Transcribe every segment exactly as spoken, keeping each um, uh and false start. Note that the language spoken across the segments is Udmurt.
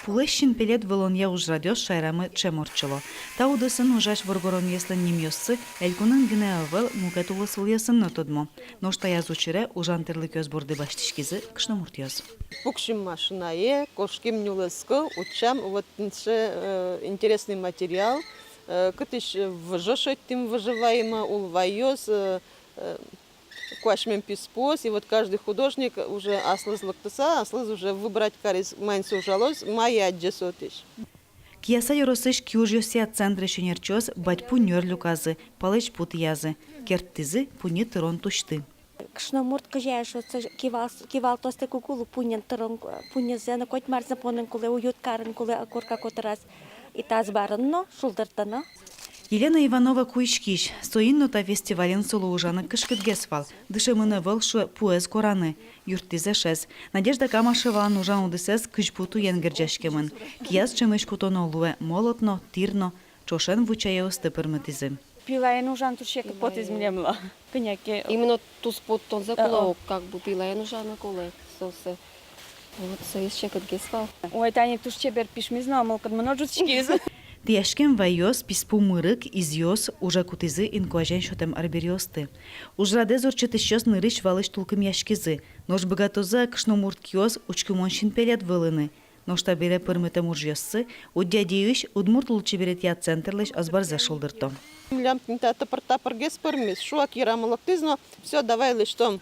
Пулэсь синпелет вылонъя ужрадъёс шаерамы ӵем ортчыло. Та удысын ужась воргоронъёслэн нимъёссы элькунын гинэ ӧвӧл, мукет улосвылъёсын но тодмо. Нош таяз учыре ужан тӥрлыкъёс борды басьтӥськизы кышномуртъёс. Пуксим машинае, кошким нюлэскыл, утчам, вот тӥни сыӵе, э, интересный материал, э, кытысь, э, выжы шедьтӥм, выживаемый, улвайёс, э, э, куасьмем писпуос, и вот каждый художник уже аслыз лыктыса, аслыз уже выбрать кариз, маин со ужалоз, мае адӟе со отысь. Кияса ёросысь киужъёсъя центрысь ӧнерчиос бадьпу нёр люказы, палэзьпу тӥязы, керттӥзы пуньы тырон тусьты. Кышномурт кызьы шуоз, кивал-, кивалтостэк уг лу, пуньын тырон, пуньызэ но котьмарзэ понын кулэ, уют карыны кулэ, корка котыраз. И тазьы барын но, шулдыртыны. Елена Иванова куиськись, соин но та фестивален солы ужаны кышкытгес вал. Дышемын ӧвӧл, шуэ, пуэз кораны. Юрттӥз эшез. Надежда Камашевалэн ужан удысэз кызьпу туен герӟаськемын. Кияз ӵемысь кутоно луэ молот но, тӥр но, ӵошен ву чаеосты пӧрмытӥзы. Пилаен ужан туж секыт потӥз милемлы. Кӧня ке. Именно туспуктонзэ кулэ, о, как бы пилаен ужаны кулэ соослы. Вот соиз секытгес вал. Ой, тани туж чебер пишмиз но, мылкыдмы но ӝутскиз. Тӥяськем вайёс, писпу мырык, изъёс уже кутӥзы инкуазен сётэм арбериосты. Ужрадэз ортчытӥсьёс нырысь-валысь тулкымъяськизы. Нош быгатозы-а кышномурт киос учкымон синпелет вылыны? Нош табере пӧрмытэм ужъёссы Удьядиысь удмурт лулчеберетъя центрлэсь азбарзэ шулдырто. Милям тӥни та тапыр-тапыргес пӧрмиз, шуак йырамы лыктӥз но, всё, давай лэсьтом.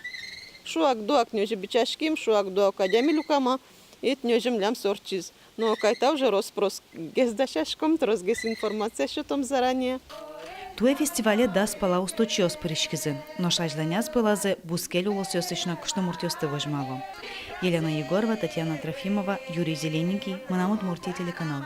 Шуак-дуак нёжы бичаським, шуак-дуак адями люкамы, и тӥни озьы милям со ортчиз. Но кайта уже рос-прос гес дасяськом, тросгес информация сётом заранее. Туэ фестивале дас пала усточиос пыриськизы. Нош азьланяз пӧлазы бускель улосъёсысь но кышномуртъёсты возьмало. Елена Егорова, Татьяна Трофимова, Юрий Зелененький, «Мынам Удмуртие» телеканал.